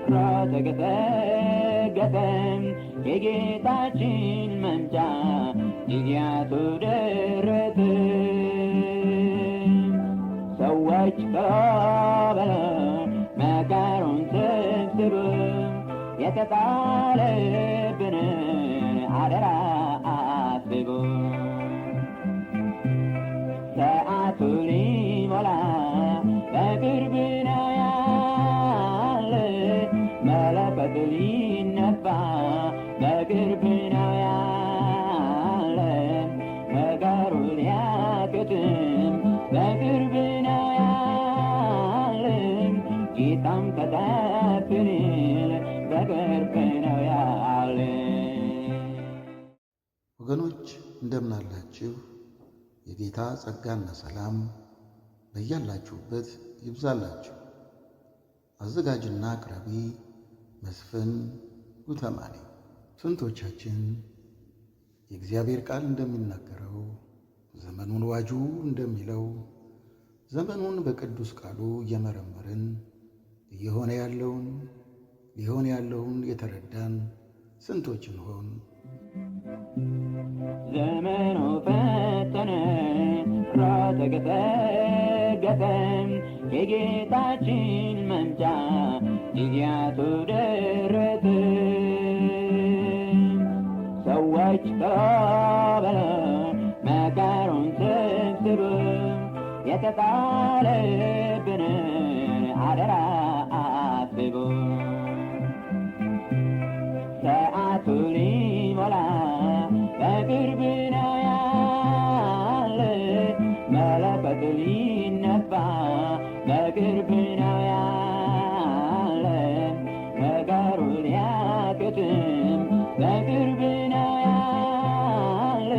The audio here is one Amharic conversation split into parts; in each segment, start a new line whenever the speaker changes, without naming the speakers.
ሮጠ ገሰገሰ፣ የጌታችን መምጫ ጊዜያቱ ደረሰ። ሰዎች ቶሎ በሉ መከሩን ሰብስቡ፣ የተጣለብንን አደራ አስቡ። ሰዓቱ ሊሞላ በቅርብ ነው ያለ፣ መለከቱ ሊነፋ በቅርብ ነው ያለ፣ ነገሩ ሊያከትም በቅርብ ነው ያለ፣ ጌታም ከተፍ ሊል በቅርብ ነው ያለ።
ወገኖች፣ እንደምን አላችሁ? የጌታ ጸጋና ሰላም በያላችሁበት ይብዛላችሁ። አዘጋጅና አቅራቢ መስፍን ጉተማ ነኝ። ስንቶቻችን የእግዚአብሔር ቃል እንደሚናገረው፣ ዘመኑን ዋጁ እንደሚለው፣ ዘመኑን በቅዱስ ቃሉ እየመረመርን እየሆነ ያለውን ሊሆን ያለውን የተረዳን ስንቶች እንሆን?
ዘመኑ ፈጠነ ሮጠ ገሰገሰ፣ የጌታችን መምጫ ጊዜያቱ ደረሰ። ሰዎች ቶሎ በሉ መከሩን ሰብስቡ፣ የተጣለብንን አደራ አስቡ። ሰዓቱ ሊሞላ በቅርብ ነው ያለ፣ መለከቱ ሊነፋ በቅርብ ነው ያለ፣ ነገሩ ሊያከትም በቅርብ ነው ያለ፣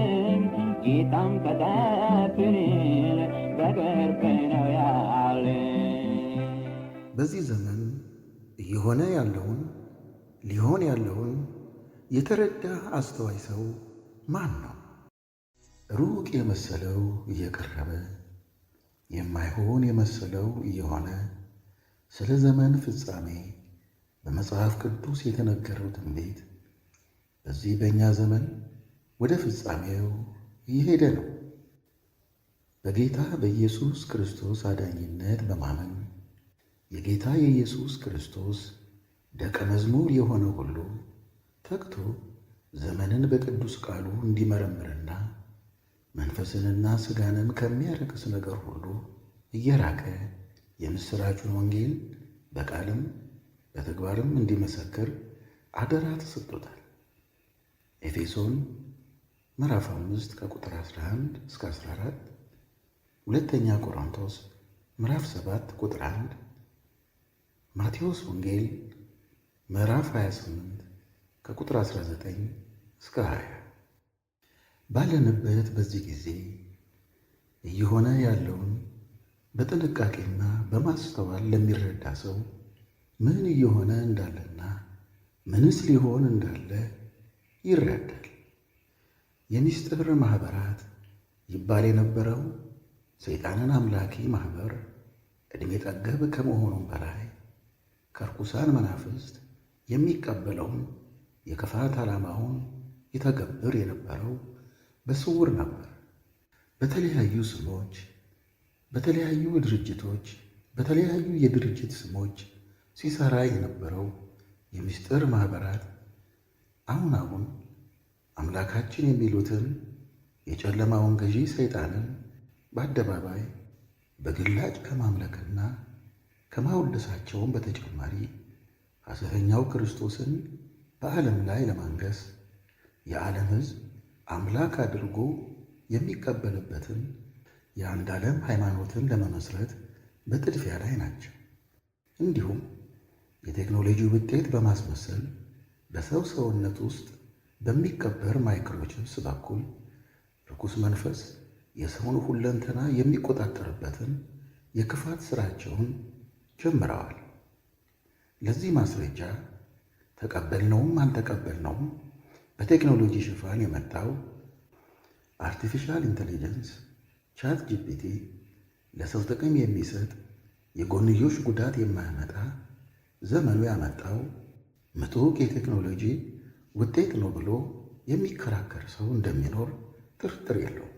ጌታም ከተፍ ሊል በቅርብ ነው ያለ።
በዚህ ዘመን እየሆነ ያለውን ሊሆን ያለውን የተረዳ አስተዋይ ሰው ማን ነው? ሩቅ የመሰለው እየቀረበ፣ የማይሆን የመሰለው እየሆነ፣ ስለ ዘመን ፍጻሜ በመጽሐፍ ቅዱስ የተነገረው ትንቢት በዚህ በእኛ ዘመን ወደ ፍጻሜው እየሄደ ነው። በጌታ በኢየሱስ ክርስቶስ አዳኝነት በማመን የጌታ የኢየሱስ ክርስቶስ ደቀ መዝሙር የሆነ ሁሉ ተግቶ ዘመንን በቅዱስ ቃሉ እንዲመረምርና መንፈስንና ሥጋንን ከሚያረክስ ነገር ሁሉ እየራቀ የምሥራቹን ወንጌል በቃልም በተግባርም እንዲመሰክር አደራ ተሰጥቶታል። ኤፌሶን ምዕራፍ 5 ከቁጥር 11 እስከ 14፣ ሁለተኛ ቆሮንቶስ ምዕራፍ 7 ቁጥር 1፣ ማቴዎስ ወንጌል ምዕራፍ 28 ከቁጥር 19 እስከ 20። ባለንበት በዚህ ጊዜ እየሆነ ያለውን በጥንቃቄና በማስተዋል ለሚረዳ ሰው ምን እየሆነ እንዳለና ምንስ ሊሆን እንዳለ ይረዳል። የሚስጥር ማኅበራት ይባል የነበረው ሰይጣንን አምላኪ ማኅበር ዕድሜ ጠገብ ከመሆኑም በላይ ከርኩሳን መናፍስት የሚቀበለውን የክፋት ዓላማውን ይተገብር የነበረው በስውር ነበር። በተለያዩ ስሞች፣ በተለያዩ ድርጅቶች፣ በተለያዩ የድርጅት ስሞች ሲሰራ የነበረው የሚስጥር ማኅበራት አሁን አሁን አምላካችን የሚሉትን የጨለማውን ገዢ ሰይጣንን በአደባባይ በግላጭ ከማምለክና ከማወደሳቸውም በተጨማሪ ሐሰተኛው ክርስቶስን በዓለም ላይ ለማንገስ የዓለም ሕዝብ አምላክ አድርጎ የሚቀበልበትን የአንድ ዓለም ሃይማኖትን ለመመስረት በጥድፊያ ላይ ናቸው። እንዲሁም የቴክኖሎጂ ውጤት በማስመሰል በሰው ሰውነት ውስጥ በሚቀበር microchips በኩል ርኩስ መንፈስ የሰውን ሁለንተና የሚቆጣጠርበትን የክፋት ሥራቸውን ጀምረዋል። ለዚህ ማስረጃ ተቀበልነውም አልተቀበልነውም በቴክኖሎጂ ሽፋን የመጣው artificial intelligence ChatGPT ለሰው ጥቅም የሚሰጥ፣ የጎንዮሽ ጉዳት የማያመጣ ዘመኑ ያመጣው ምጡቅ የቴክኖሎጂ ውጤት ነው ብሎ የሚከራከር ሰው እንደሚኖር ጥርጥር የለውም።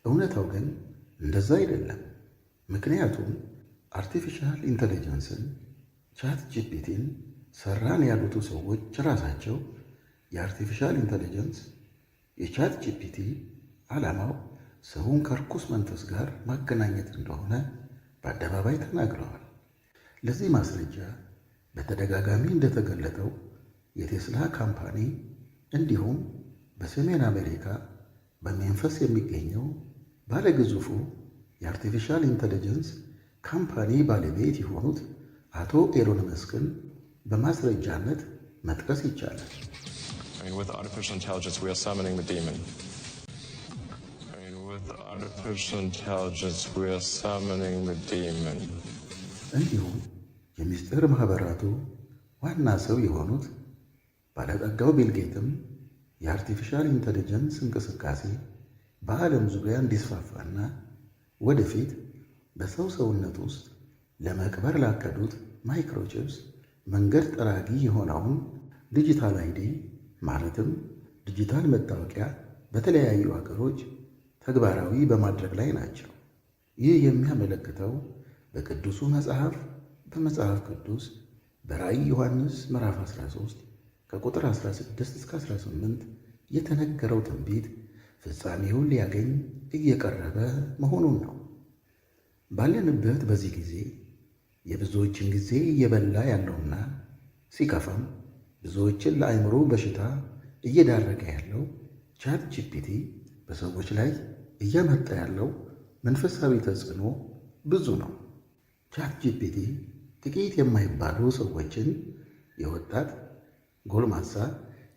እውነታው ግን እንደዛ አይደለም። ምክንያቱም artificial intelligence ን ChatGPT ን ሰራን ያሉት ሰዎች ራሳቸው የ artificial intelligence የ ChatGPT ዓላማው ሰውን ከርኩስ መንፈስ ጋር ማገናኘት እንደሆነ በአደባባይ ተናግረዋል። ለዚህ ማስረጃ በተደጋጋሚ እንደተገለጠው የቴስላ company እንዲሁም በሰሜን አሜሪካ በሜምፊስ የሚገኘው ባለግዙፉ የ artificial intelligence company ባለቤት የሆኑት አቶ ኤሎን መስክን በማስረጃነት መጥቀስ ይቻላል።
I mean, with artificial intelligence, we are summoning the demon. I mean, with artificial intelligence, we are summoning the demon.
እንዲሁም የሚስጥር ማኅበራቱ ዋና ሰው የሆኑት ባለጠጋው ቢል ጌትም የ artificial intelligence እንቅስቃሴ በዓለም ዙሪያ እንዲስፋፋና ወደፊት በሰው ሰውነት ውስጥ ለመቅበር ላቀዱት microchips መንገድ ጠራጊ የሆነውን digital ID ማለትም ዲጂታል መታወቂያ በተለያዩ አገሮች ተግባራዊ በማድረግ ላይ ናቸው። ይህ የሚያመለክተው በቅዱሱ መጽሐፍ በመጽሐፍ ቅዱስ በራእይ ዮሐንስ ምዕራፍ 13 ከቁጥር 16 እስከ 18 የተነገረው ትንቢት ፍጻሜውን ሊያገኝ እየቀረበ መሆኑን ነው። ባለንበት በዚህ ጊዜ የብዙዎችን ጊዜ እየበላ ያለውና ሲከፋም ብዙዎችን ለአእምሮ በሽታ እየዳረገ ያለው ChatGPT በሰዎች ላይ እያመጣ ያለው መንፈሳዊ ተጽዕኖ ብዙ ነው። ChatGPT ጥቂት የማይባሉ ሰዎችን የወጣት፣ ጎልማሳ፣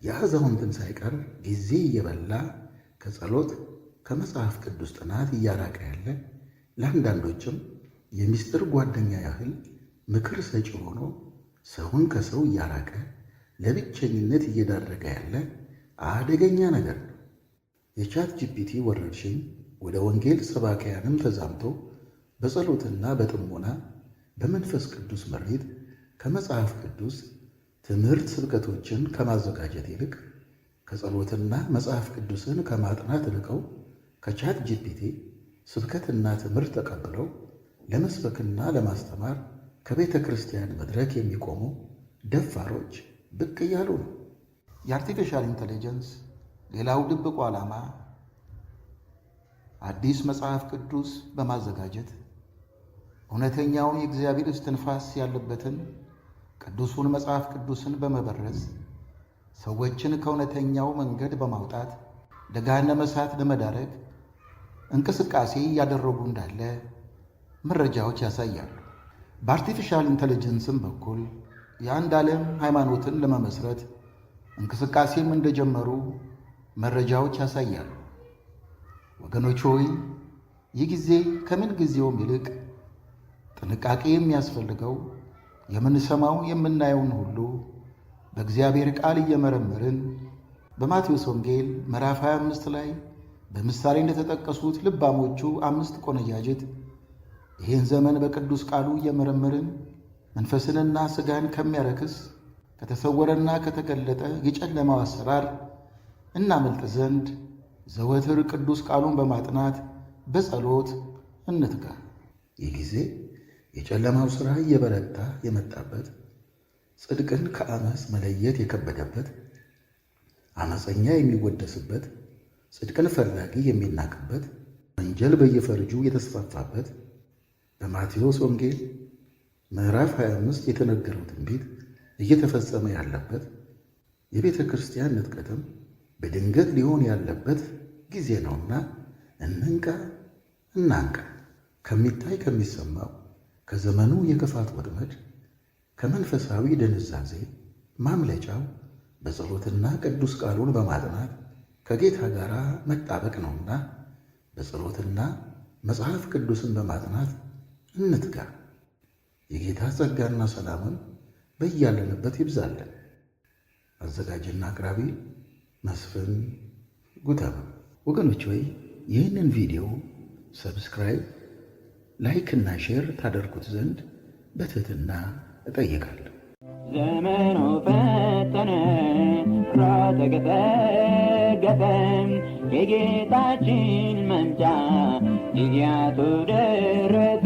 የአዛውንትን ሳይቀር ጊዜ እየበላ ከጸሎት ከመጽሐፍ ቅዱስ ጥናት እያራቀ ያለ፣ ለአንዳንዶችም የሚስጥር ጓደኛ ያህል ምክር ሰጪ ሆኖ ሰውን ከሰው እያራቀ ለብቸኝነት እየዳረገ ያለ አደገኛ ነገር ነው። የ ChatGPT ወረርሽኝ ወደ ወንጌል ሰባኪያንም ተዛምቶ በጸሎትና በጥሞና በመንፈስ ቅዱስ ምሪት ከመጽሐፍ ቅዱስ ትምህርት ስብከቶችን ከማዘጋጀት ይልቅ ከጸሎትና መጽሐፍ ቅዱስን ከማጥናት ርቀው ከ ChatGPT ስብከትና ትምህርት ተቀብለው ለመስበክና ለማስተማር ከቤተ ክርስቲያን መድረክ የሚቆሙ ደፋሮች ብቅ እያሉ ነው። የ artificial intelligence ሌላው ድብቁ ዓላማ አዲስ መጽሐፍ ቅዱስ በማዘጋጀት እውነተኛውን የእግዚአብሔር እስትንፋስ ያለበትን ቅዱሱን መጽሐፍ ቅዱስን በመበረዝ ሰዎችን ከእውነተኛው መንገድ በማውጣት ለገሃነመ እሳት ለመዳረግ እንቅስቃሴ እያደረጉ እንዳለ መረጃዎች ያሳያሉ። በ artificial intelligence ም በኩል የአንድ ዓለም ሃይማኖትን ለመመስረት እንቅስቃሴም እንደጀመሩ መረጃዎች ያሳያሉ። ወገኖች ሆይ፣ ይህ ጊዜ ከምን ጊዜውም ይልቅ ጥንቃቄ የሚያስፈልገው የምንሰማው የምናየውን ሁሉ በእግዚአብሔር ቃል እየመረመርን በማቴዎስ ወንጌል ምዕራፍ 25 ላይ በምሳሌ እንደተጠቀሱት ልባሞቹ አምስት ቆነጃጅት ይህን ዘመን በቅዱስ ቃሉ እየመረመርን መንፈስንና ሥጋን ከሚያረክስ ከተሰወረና ከተገለጠ የጨለማው አሰራር እናመልጥ ዘንድ ዘወትር ቅዱስ ቃሉን በማጥናት በጸሎት እንትጋ። ይህ ጊዜ የጨለማው ሥራ እየበረታ የመጣበት፣ ጽድቅን ከአመፅ መለየት የከበደበት፣ አመፀኛ የሚወደስበት፣ ጽድቅን ፈላጊ የሚናቅበት፣ ወንጀል በየፈርጁ የተስፋፋበት፣ በማቴዎስ ወንጌል ምዕራፍ 25 የተነገረው ትንቢት እየተፈጸመ ያለበት፣ የቤተ ክርስቲያን ንጥቀትም በድንገት ሊሆን ያለበት ጊዜ ነውና እንንቃ፣ እናንቃ። ከሚታይ ከሚሰማው ከዘመኑ የክፋት ወጥመድ ከመንፈሳዊ ድንዛዜ ማምለጫው በጸሎትና ቅዱስ ቃሉን በማጥናት ከጌታ ጋር መጣበቅ ነውና በጸሎትና መጽሐፍ ቅዱስን በማጥናት እንትጋ። የጌታ ጸጋና ሰላምን በያለንበት ይብዛልን። አዘጋጅና አቅራቢ መስፍን ጉተማ። ወገኖች ሆይ፣ ይህንን ቪዲዮ subscribe፣ like እና share ታደርጉት ዘንድ በትህትና እጠይቃለሁ።
ዘመኑ ፈጠነ ሮጠ ገሰገሰ፣ የጌታችን መምጫ ጊዜያቱ ደረሰ።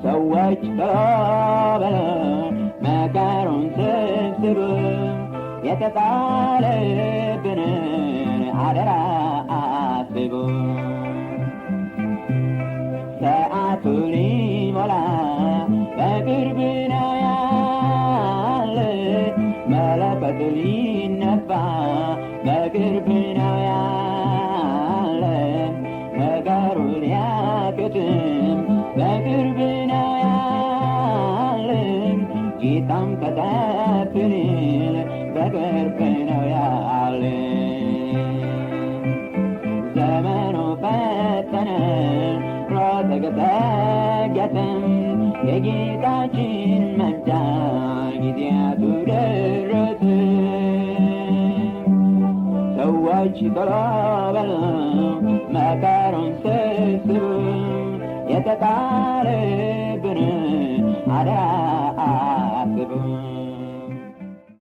ሰዎች ቶሎ በሉ መከሩን ሰብስቡ፣ የተጣለብንን አደራ አስቡ። ሰዓቱ ሊሞላ በቅርብ ነው ያለ፣ መለከቱ ሊነፋ በቅርብ ነው ያለ፣ ነገሩ ሊያከትም በቅርብ ነው ያለ፣ ጌታም ከተፍ ሊል በቅርብ ነው ያለ። ዘመኑ ፈጠነ ሮጠ ገሰገሰም፣ የጌታችን መምጫ ጊዜያቱ ደረሰ። ሰዎች ቶሎ በሉ መከሩን ሰብስቡ፣ የተጣለብን አደራ